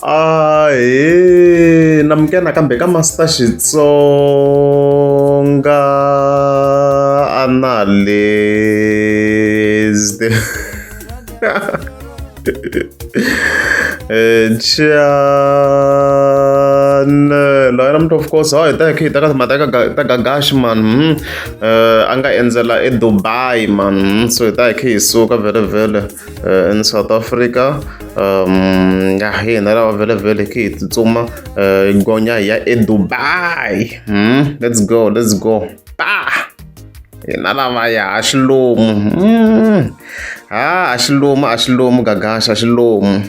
Ahee namukela nakambe ka Master Xitsonga Analyst channel namuntlha of course hi ta hi kha hi ta ka timhaka ta Gagash man a nga endzela eDubai man so hi ta hi kha hi suka vhele vhele in South Africa ya hina lava vhele vhele hi kha hi tsutsuma gonya hi ya eDubai let's go let's go pa hina lava ya a xilomu ha a xilomu a xilomu Gagash a xilomu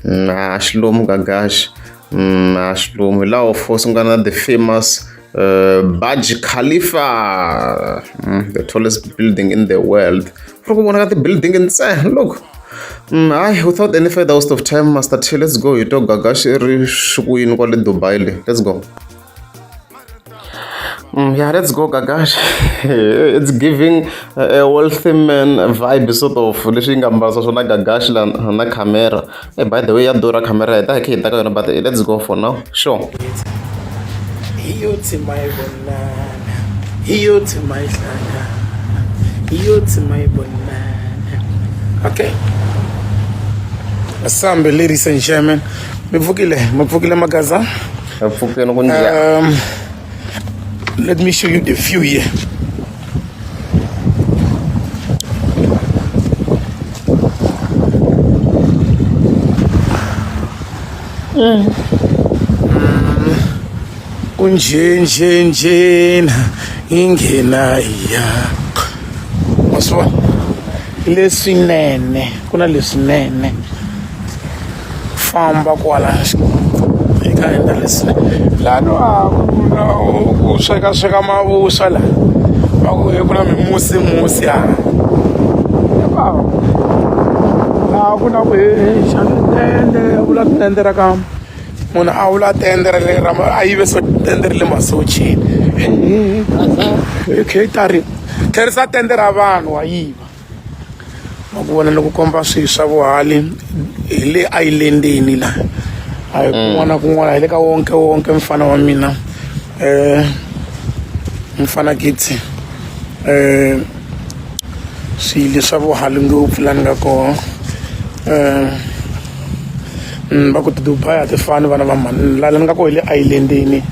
a xilomu Gagash a xilomu hi laha of course ku nga na the famous Burj Khalifa the tallest building in the world ku ri ku vonaka ti-building ntsena look hayi without any further waste of time Master T let's go hi twa Gagash i ri swi ku yini kwale Dubai le let's go. Yeah, let's go Gagash. It's giving a wealthy man vibe sort of leswi yi nga mbarisa swona Gagash la na camera. Hey, by the way ya durha camera hi ta hi kha hi ta ka yona but let's go for now. Sure. Iyothi mayibonana, iyothi mayihlangana, iyothi mayibonana. Okay. Asambe ladies and gentlemen. Mi pfukile, mi pfukile magaza. Hi pfukeni ku njhani? Let me show you the view here. Kunje nje njena ingena ya. Wa swi vona? Leswinene, ku na leswinene. Famba kwala hi kha endla leswi lani a ku na ku sweka sweka mavuswa la va ku ku na mimusimusi hala laha ku na ku xana tende vula tende ra ka munhu a vula tende ra le ra a yive so tende ra le masocheni okay tlherisa tende ra vanhu wa yiva wa ku vona loko komba swilo swa vuhali hi le islandeni la a hi kun'wana na kun'wana hi le ka wonke wonke mfana wa mina mfana kithi swilo swa vuhali ngopfu la ni nga kona va ku ti-Dubai a ti fani vana va mhani la ni nga kona hi le islandeni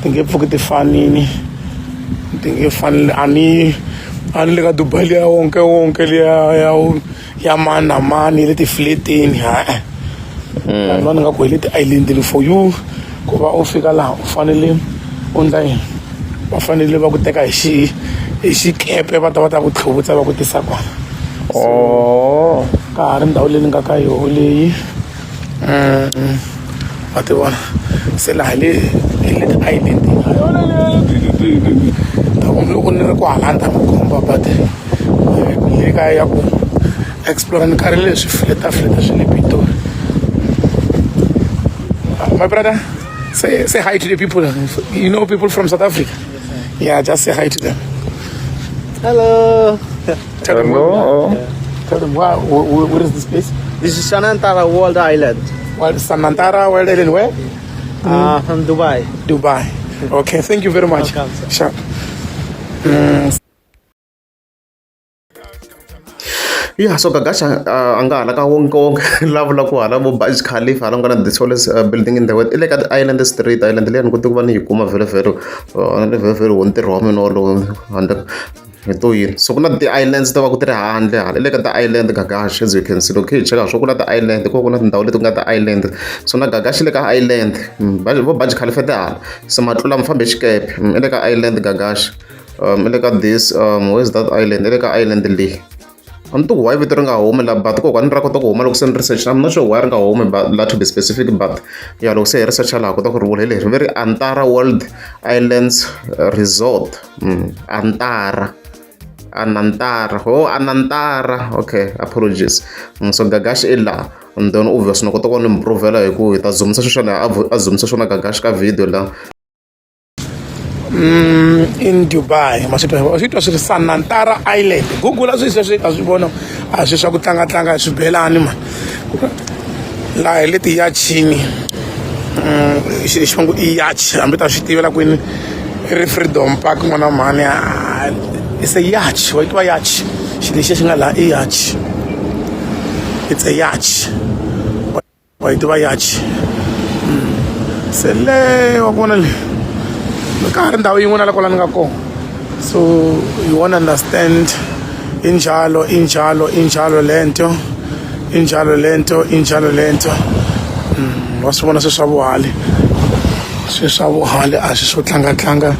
ti nge pfuki ti fanini ti nge fani a ni a ni le ka Dubai liya wonke wonke liya ya ya mani na mani ya le ti-flat-ini ha-e laha ni nga ku hi le ti-islandini for you ku va u fika laha u fanele u ndla yini va fanele va ku teka hi xi hi xikepe va ta va ta ku tlhuvutsa va ku tisa kona Oh. Ka ha ri ndhawu leyi ni nga ka yoho leyi wa ti vona se laha hi le hi le ti-island loko ni ri kwahala ni ta mi komba but le ka ya ku explore ni karhi leswi fleta fleta swi le Pitori. My brother, say hi to the people. You know people from South Africa. Yeah, just say hi to them. Hello. Tell them Hello. where, tell them where is this place? This is Sanantara World Island. Well, Sanantara World Island, where? From Dubai. Dubai. Okay, thank you very much. Welcome, sir. Sure. Yeah, so Gagash a nga hala ka wonke wonke la vula ku hala vo Burj Khalifa hala ku nga na the tallest building in the world i le ka ti-island street island liya ni koti ku va ni yi kuma vhele vhele vhele vhele wo ntirho wa mina wolowo handle hi to yini so ku na ti-islands to va ku ti ri handle hala i le ka ti-island Gagash as you can see loko hi cheka swo ku na ti-island ku va ku na tindhawu leti ku nga ti-island so na Gagash i le ka island vo Burj Khalifa ti hala se matlula mi fambe hi xikepe i le ka island Gagash i le ka this where's that island i le ka island leyi a ni tivi why vito ri nga humi la but kokwani ra kota ku huma loko se ni research I'm not sure why ri nga humi but la to be specific but ya loko se hi researcha laha kota ku ri vula hi leri ve ri Antara World Islands Resort Antara Anantara oh Anantara okay apologies so Gagash i laha and then obviously ni kota ku va ni mi provela hi ku hi ta zoomisa sweswiwani a zoomisa swona Gagash ka video la In Dubai ma swi twa swi twa swi ri Sanantara Island google swi sweswi ta swi vona a swi swa ku tlangatlanga hi swibelani ma Laha hi le tiyachini xilo lexi va ngo i yacht hambi ta swi tivela kwini i ri Freedom Park n'wana mhani it's a yacht wa yi tiva yacht xilo lexiya xi nga laha i yacht it's a yacht wa yi tiva yacht se le wa ku vona le ka ha ri ndhawu yin'wana la kwala ni nga kona so you won't understand injalo injalo injalo lento injalo lento injalo lento wa swi vona swi swa vuhali swi swa vuhali a swi swo tlanga tlanga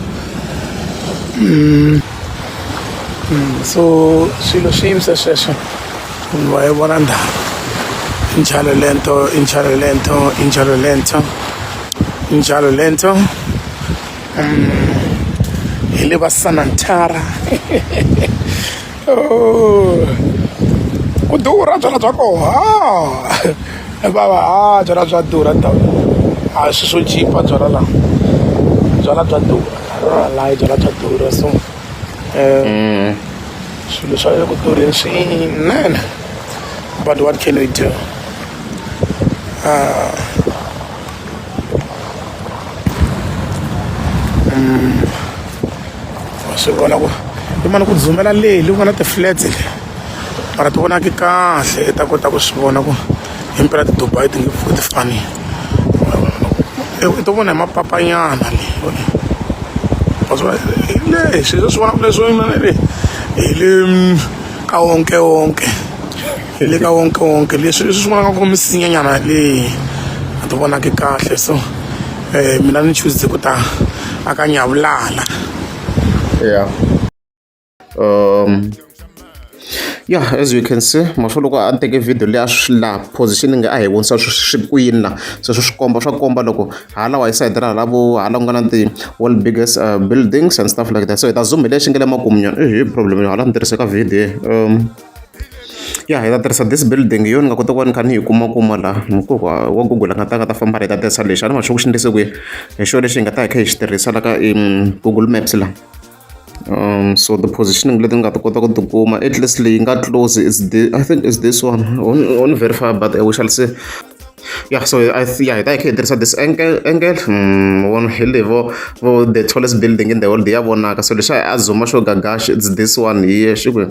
so swilo swi yimise sweswo wa yi vona ndhawu injalo lento injalo lento injalo lento injalo lento hi le va Sanantara oh. Ku durha byalwa bya kona bava a byalwa bya durha ndhawu a swi swo chipa byalwa laha byalwa bya durha laha byalwa bya durha so um swilo swa le ku durheni swinene but what can we do wa swi vona ku i mani ku dzumela leyi le ku nga na ti-flats le mara ti vonaki kahle i ta kota ku swi vona ku himpela ti-Dubai ti nge pfuki ti fanile i to vona hi mapapanyana le wa swi vona le swilo leswi vonaka leswo le hi le ka wonke wonke hi le ka wonke wonke leswi leswi swi vonaka ku misinyanyana leyi a ti vonaki kahle so mina ni choose ku ta aka nyavulala yeah yeah as you can see maswo loko a teke video leyi a swi la positioning a hi vonisa swi ku yini la se swi komba swa komba loko hala wa hi side ra hala vo hala ku nga na ti world biggest buildings and stuff like that so hi ta zoom hi lexi nga le makumu nyana i problem hala ni tirhise ka video ya hi ta tirhisa this building hi yona ni nga kota ku va ni kha ni yi kuma kuma laha hikuva wa Google a nga ta nga ta famba hi ta tirhisa lexi a ni ma sure ku xi endlise ku yini hi xona lexi hi nga ta hi kha hi xi tirhisa la ka Google Maps la so the positioning leti ni nga ta kota ku ti kuma at least leyi nga close is the I think is this one on verify but we shall see. Yeah, so I yeah, hi ta hi kha hi tirhisa this angle one hi leyi vo vo the tallest building in the world ya vonaka so lexi a zooma xo gagaxa it's this one here xi ku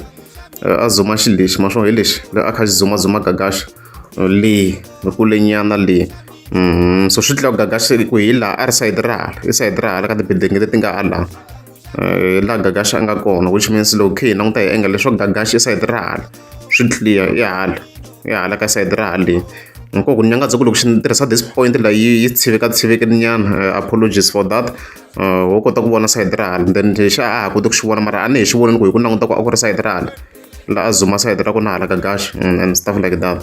a zooma xi lexi ma swo hi lexi a kha xi zooma zooma gagaxa leyi kulenyana leyi so swi tlula ku gagaxa ku hi laha a ri sayiti ra hala i sayiti ra hala ka ti-building leti nga hala laha gagaxa a nga kona which means loko khe hi languta hi angle leswaku gagaxa i sayiti ra hala swi clear i hala i hala ka sayiti ra hala leyi nkoku ku nyangadza ku loko xi tirhisa this point la yi tshiveka tshivekile nyana apologies for that wo kota ku vona sayiti ra hala then lexi a ha koti ku xi vona mara a ni hi xi vonini ku hi ku languta ku a ku ri sayiti ra hala la a zooma sayiti ra ku na hala gagaxa and stuff like that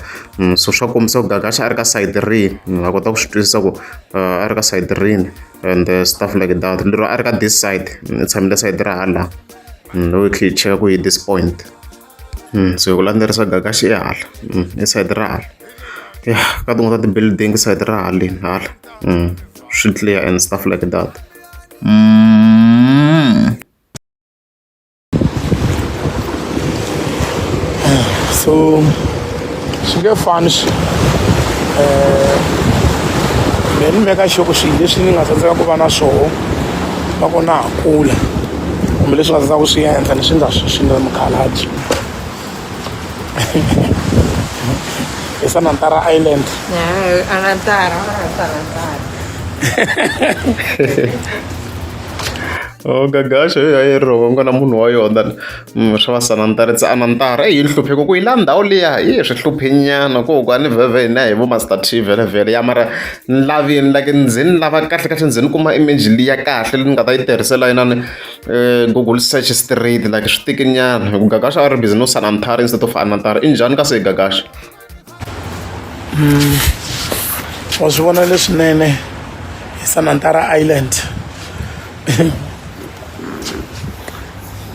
so swa kombisa ku gagaxa a ri ka sayiti rihi ha kota ku swi twisisa ku a ri ka sayiti rini and stuff like that lero a ri ka this side i tshamile sayiti ra hala loko hi kha hi cheka ku hi this point so hi ku landzelerisa gagaxa i hala i sayiti ra hala ya ka tin'wana ta ti-building sayiti ra haleni hala swi clear and stuff like that. So swi nge fani swi me ni meka sure ku swilo leswi ni nga tsandzeka ku va na swoho loko na ha kula kumbe leswi nga tsandzeka ku swi endla ni swi endla sweswi ni ri mukhalabye hi Sanantara Island. Anantara, Sanantara. Oh gagasha yo yi ro nga na munhu wa yona swa va Sanantara it's Anantara eyi nhlupheko ku yi la ndhawu liya yi swi hluphenyana ko ku a ni vhevhe hina hi vo Master T vhele vhele ya mara ni lavini like ndzi ni lava kahle kahle ndzi ni kuma image liya kahle leyi ni nga ta yi tirhisela inani Google search straight like swi tike nyana hi ku gagasha a ri busy no Sanantara instead of Anantara i njhani kasi hi gagasha. Wa swi vona leswinene hi Sanantara Island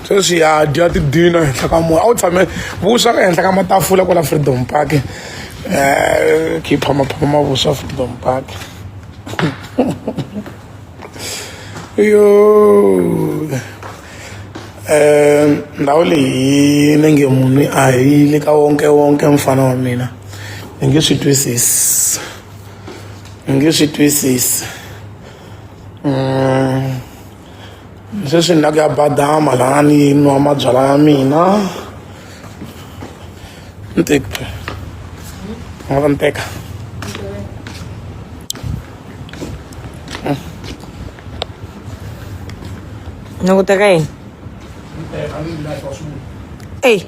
sweswi ha dya tidina henhla ka moya a wu tshame vuswa ehenhla ka matafula kwala Freedom Park khe hi phamaphama mavuswa Freedom Park yo ndhawu leyi ni nge munhu a hi le ka wonke wonke mfana wa mina. Hi nge swi twisisi. Hi nge swi twisisi. Sweswi ni la ku ya badama laha ni nwa mabyalwa ya mina. Ni teki. Nga va ni teka. Ni ku teka yini? Ey.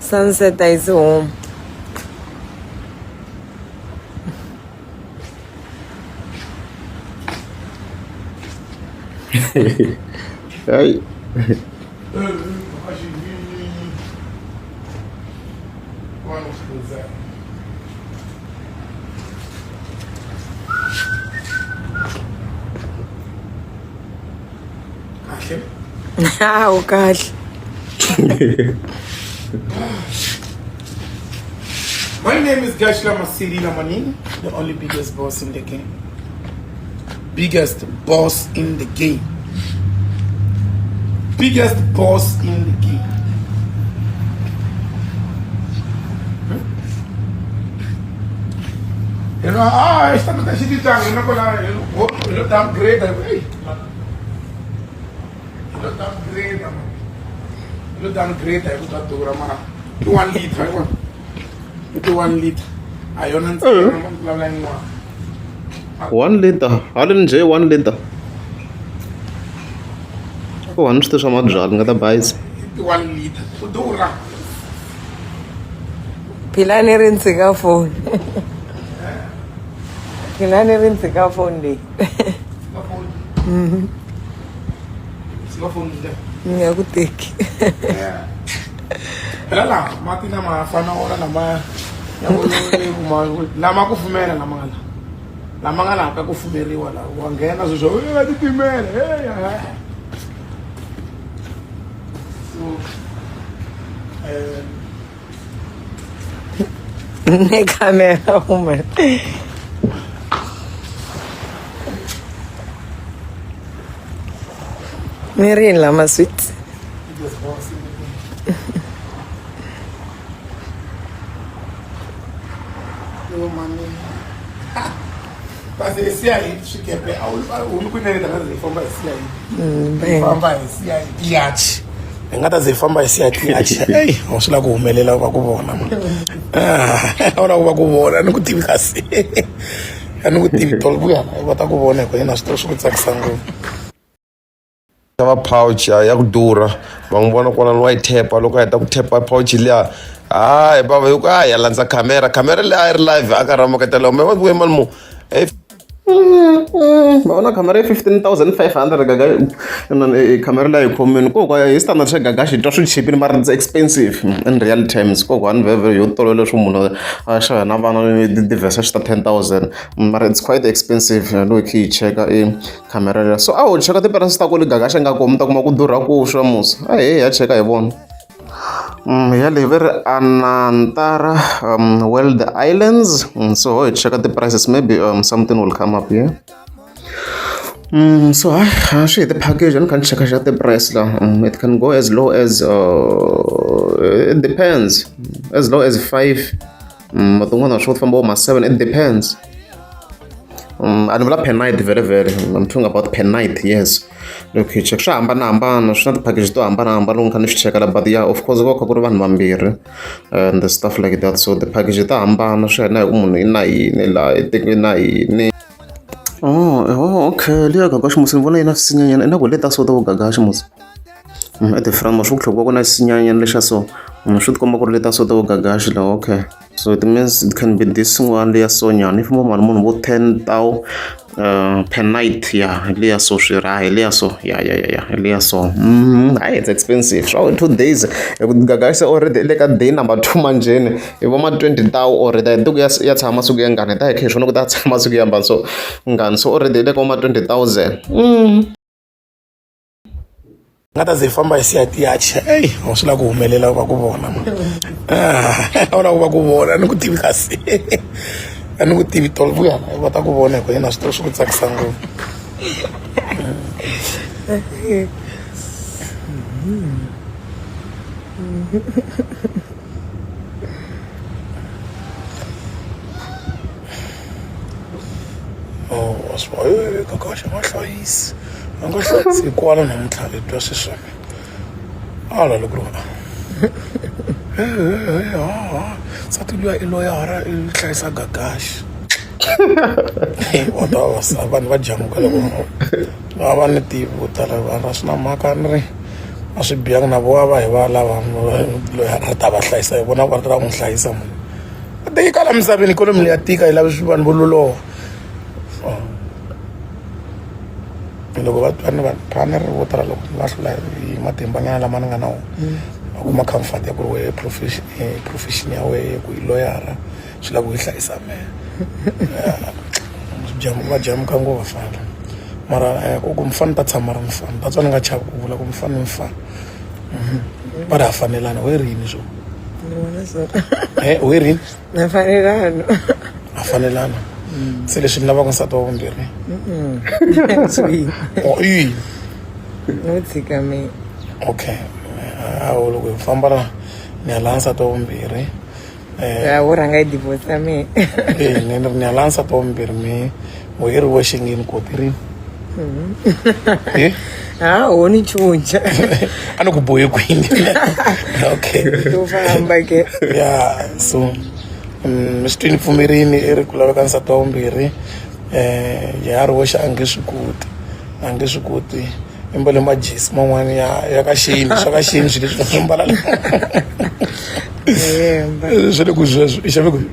Sunset a yi si huma. Hayi. Kahle. Hawu kahle. My name is Gashla Masili Lamani, the only biggest boss in the game. Biggest boss in the game. Biggest boss in the game. You know, ah, esta no te tan, you know, lo downgrade, hey. Lo downgrade, man. Lo downgrade, I got to mara. 1 liter, I 1 liter. A yona ntsena vulavula yin'wana. 1 liter. Haleni njhe 1 liter. Ku hani swi swa mabyalwa ni nga ta bayisa. 1 liter. Ku durha. Philani ri ntshika foni. Philani ri ntshika foni leyi. Tshika foni leyi. Ni nga ku teki. Phela laha mati lama fana wona lama lama kufumela lama nga la lama nga laha ka kufumeriwa laha wa nghena sweswo va titimela so Ne camera woman. Mi ri yini lama sweets? Kasi hi siya hi swikepe a wu humi kunene ta nga ze hi famba hi siya hi famba hi siya hi tiyachi hi nga ta ze hi famba hi siya hi tiyachi eyi a swi lava ku humelela va ku vona a wu lava ku va ku vona ni ku tivi kasi a ni ku tivi tolo vuya la va ta ku vona hi ku yena swi swi ku tsakisa ngopfu. Xava pouch ya ku durha va n'wi vona kwalano wa yi tap-a loko a heta ku tap-a pouch liya hayi bava hi ku a ya landza khamera khamera leyi a yi ri live a karhi a maketela me va mani mu Va vona khamera ya 15,500 gaga khamera leyi yi khomini ko ka hi standard xa gaga xi twa swi chipile mara it's expensive in real terms kokwani vhevhe yo tolovela leswo munhu a xava na vana ti-Versace ta 10,000 mara it's quite expensive loko hi kha hi cheka i khamera leyi so a ho cheka ti-price ta kwale gaga xi nga kona mi ta kuma ku durha ku swa musa a he ya cheka hi vona. Ya leyi va ri Anantara World Islands so ho hi cheka ti-prices maybe something will come up here. So hayi swi hi ti-package a ni kha ni cheka xa ti-price la it can go as low as it depends as low as 5 tin'wana swo famba vo ma 7 it depends. A ni vula per night vhele vhele I'm talking about per night yes. Loko hi cheka swa hambanahambana swi na ti-package to hambanahambana loko ni kha ni swi cheka la but yeah of course ku va kha ku ri vanhu vambirhi and stuff like that so ti-package ta hambana swi ya na hi ku munhu i na yini laha i teke na yini. Oh, oh okay liya gagaxi musi ni vona yi na swisinyanyana ingaku hi leti ta so ta vo gagaxi musi i ti-frame swi ku tlhela ku va ku na xisinyanyana lexa so swi ti komba ku ri leti ta so ta vo gagaxi la okay. So it means it can be this one leya so nyana yi famba mali munhu vo 10 thou per night ya leya so swi ra hi leya so ya ya ya ya leya so hayi it's expensive swa 2 days hi ku gagasa already le ka day number 2 manjheni hi vo ma 20 thou already hi tiku ya tshama masiku ya ngani hi ta hi kha hi swona ku ta tshama masiku ya mbani so ngani so already hi le ka vo ma 20,000. Nga ta ze hi famba hi siya tiyachi eyi a swi lava ku humelela va ku vona a wu lava ku va ku vona a ni ku tivi kasi a ni ku tivi tolo vuya la va ta ku vona hi ku yena swi swi ku tsakisa ngopfu. Va swi vona e kakaxa nga hlayisi a nga hlayisi hikwala namuntlha hi twa sweswi swa mina ala loko ri nsati luya i loyara i hlayisa gagaxi wa ta vavasati vanhu va jamuka loko va va ni tivi vo tala vanhu a swi na mhaka ni ri a swi bihanga na vo va hi va lava loyi a ta va hlayisa hi vona va ta n'wi hlayisa munhu a teki la misaveni ikhonomi leyi ya tika yi lavi vanhu vo loloha loko va twa ni va twa ni ri vo tala loko va hlula hi matimbanyana lama ni nga na wona va kuma comfort ya ku ri wehe profession profession ya wehe ku yi loyara swi lava ku yi hlayisa mehe va jamuka ngopfu vafana mara ku ku mfana ta tshama ri mfana ta tswa ni nga chavi ku vula ku mfana i mfana va ri ha fanelana we ri yini swo we ri yini na fanelana ha fanelana se leswi ni lavaka nsati wa vumbirhi o i yini no tshika mina okay awu loko hi famba la ni ya laha nsati wa vumbirhi ya wo rhanga yi divorce ya mina eh ni ri ni ya laha nsati wa vumbirhi mi wo i ri wexe nge ni koti rini eh ha ho ni chuncha a ni ku bohe kwini okay to famba ke ya so mi swi twini pfumerini i ri ku laveka nsati wa vumbirhi um ya ri wexe a nge swi koti a nge swi koti i mbale majesi man'wana ya ya ka xini swa ka xini swilo leswi swi mbala swi le ku sweswo i xave kwihi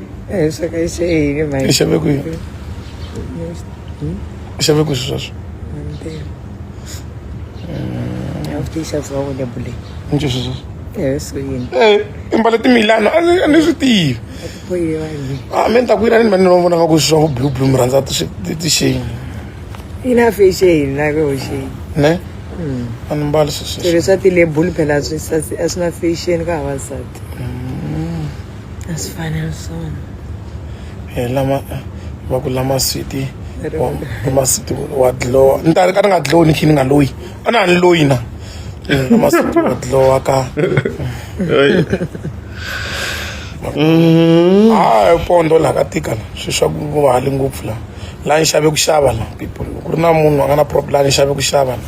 swa ka xini i xave kwihi i xave kwihi sweswo nce sweswo i mbale timilano a ni swi tivi a mi ni ta ku yirani ni va ni vona nga ku swi swa vu blue blue mi rhandza tixini yi na fashion na ku xini ne a ni mbali sweswo swilo swa ti-label phela swi sasi a swi na fashion ka vavasati a swi fani na swona hi lama va ku lama switi lama switi wa dlowa ni ta ka ni nga dlowi ni khe ni nga loyi a na ha ni loyi na lama switi wa dlowa ka hayi pondo laha ka tika la swilo swa ku hali ngopfu laha laha ni xave ku xava la people ku ri na munhu a nga na problem laha ni xave ku xava la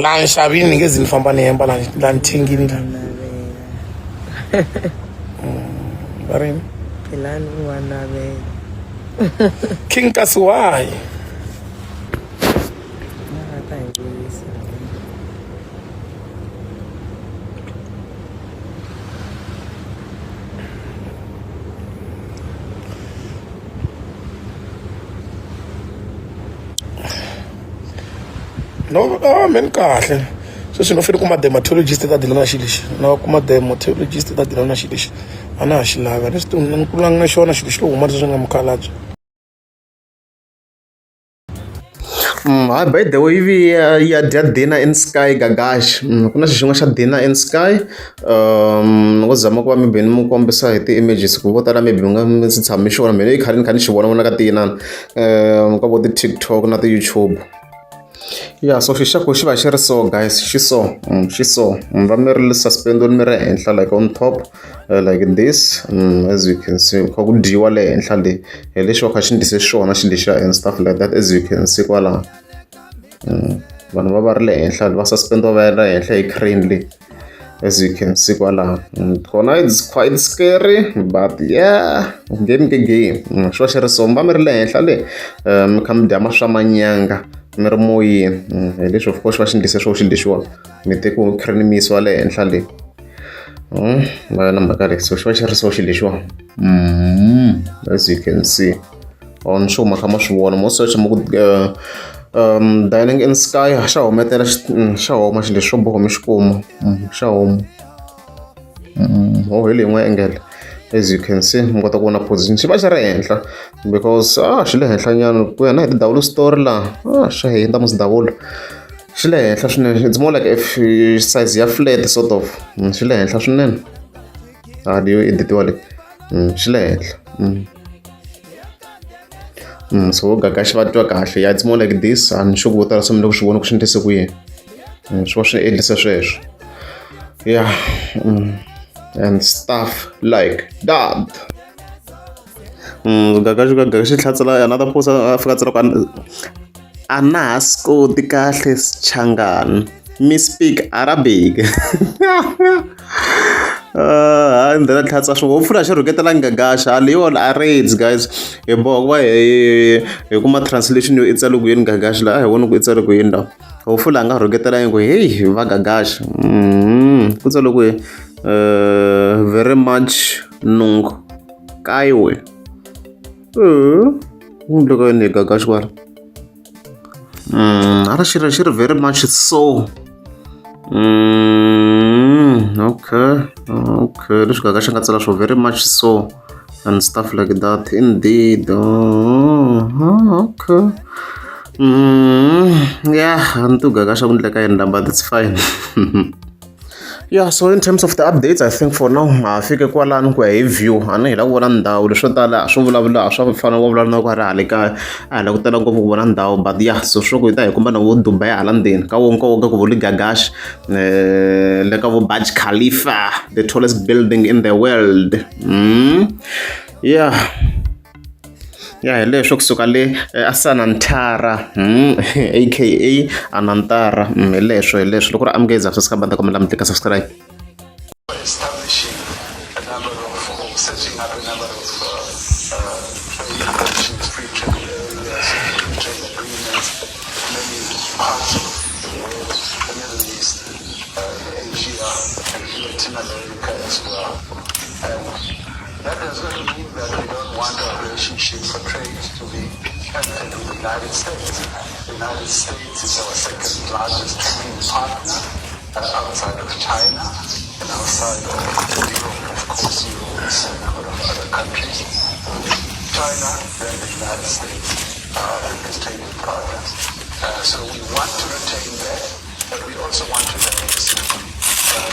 laha ni xavini ni nge zi ni famba ni hemba laha laha ni thengini la va ri yini philani wa navela king kasi why nga ta hi vuyisa No, ah, me ni kahle sweswi no fanele kuma dermatologist ta dila na xilo lexi na kuma dermatologist ta dila na xilo lexi a na ha xi lavi a ni swi tivi ni kulanga na xona xilo xi lo huma leswi nga mukhalabye. Hayi by the way yi ya ya dya dinner in sky gagash ku na xi xin'wana xa dinner in sky ni ngo zama ku va maybe ni mu kombisa hi ti-images ku vo tala maybe mi nga mi si tshami xona mina i khale ni kha ni xi vona vona ka tinani ka vo ti-TikTok na ti-YouTube ya so xi xa ku xi va xi ri so guys xi so xi so va mi ri suspend mi ri henhla like on top like this as you can see kha ku dyiwa le henhla le hi lexi va kha xi ndlise xona xi lexiya and stuff like that as you can see kwalaho vanhu va va ri le henhla va suspend va ya le henhla hi crane leyi as you can see kwalaho kona it's quite scary but yeah game ke game xi va xi ri so mi va mi ri le henhla le mi kha mi dya swa manyanga mi ri moyeni hi leswi of course va xi ndlise swo xi lexiwa mi tekiwa crane mi yisiwa le henhla le va yona mhaka leyi so xi va xi ri so xi lexiwa as you can see on sure ma kha ma swi vona mo search mo ku dining in sky xa humetela xa huma xilo lexi xo boha mi xi kuma xa huma ho hi leyi yin'wana angle as you can see mi kota ku vona position xi va xi ri henhla because ah xi le henhla nyana ku ya na hi ti-double story laha ah xa hindza musi double xi le henhla swinene it's more like if size ya flat sort of xi le henhla swinene a leyo editiwa leyi xi le henhla so vo gagaxi va twa kahle ya it's more like this a ni sure ku vo tala se mi le ku swi vona ku swi endlise ku yini swi va swi endlise sweswo yeah and stuff like that. Gagash Gagash xi tlhatsela another post a fika tsela ku a na ha swi koti kahle Xichangani mi speak Arabic. Hayi ndlela tlhatsa swi hopefully a xi rhuketelangi Gagash a leyiwani a raids guys hi boha ku va hi hi kuma translation yo i tsale ku yini Gagash la a hi voni ku i tsale ku yini la hopefully a nga rhuketelangi ku heyi va Gagash ku tsale ku very much nung kaiwe loko yini hi Gagash kwala a ri xi ri xi ri very much so. Okay, okay. Leswi Gagash a nga tsala swo very much so and stuff like that. Indeed. Oh, okay. Yeah, a ni tivi Gagash a ku endleka yini la but it's fine. Yeah, so in terms of the updates, I think for now, ha fike kwalano ku ya hi view. A ni hi lava ku vona ndhawu leswo tala a swo vulavula a swa fana wa vulavula na ku ri hala kaya a hi lava ku tala ngopfu ku vona ndhawu but yeah, so swo ku hi ta hi komba na vo Dubai hala ndzeni ka wonkewonke ku vo le Gagash le ka vo Burj Khalifa, the tallest building in the world. Yeah. Ya hi leswo kusuka le a Sanantara aka Anantara hi leswo hi leswo loko ri amukeza subscribe ta kombela mi tlika subscribe. Establishing a number of, or setting up a number of trade relations, free trade areas, free trade agreements, many parts of the world, the Middle East, Asia, and Latin America as well. And that does not mean that we don't want our relationship for trade to be strengthened with the United States. The United States is our second largest trading partner outside of China and outside of Europe, of course, Europe and a number of other countries. China, then the United States are our biggest trading partners. So we want to retain that, but we also want to diversify.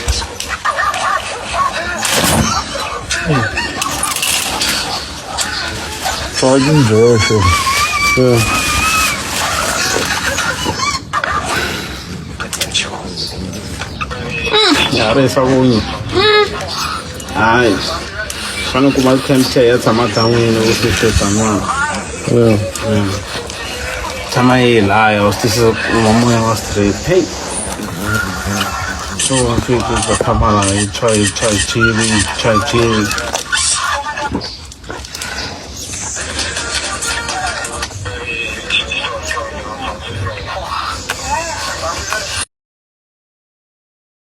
Guess what? Fucking bullshit. Yeah. Ya ri sa vunyu hayi fanele kuma temperature ya tshama dan'wini u swi hleta n'wana tshama yi laya u swi twisisa kuma moya wa straight hey so wa fika u tshama la yi tshwa yi tshwa yi chili yi tshwa yi chili.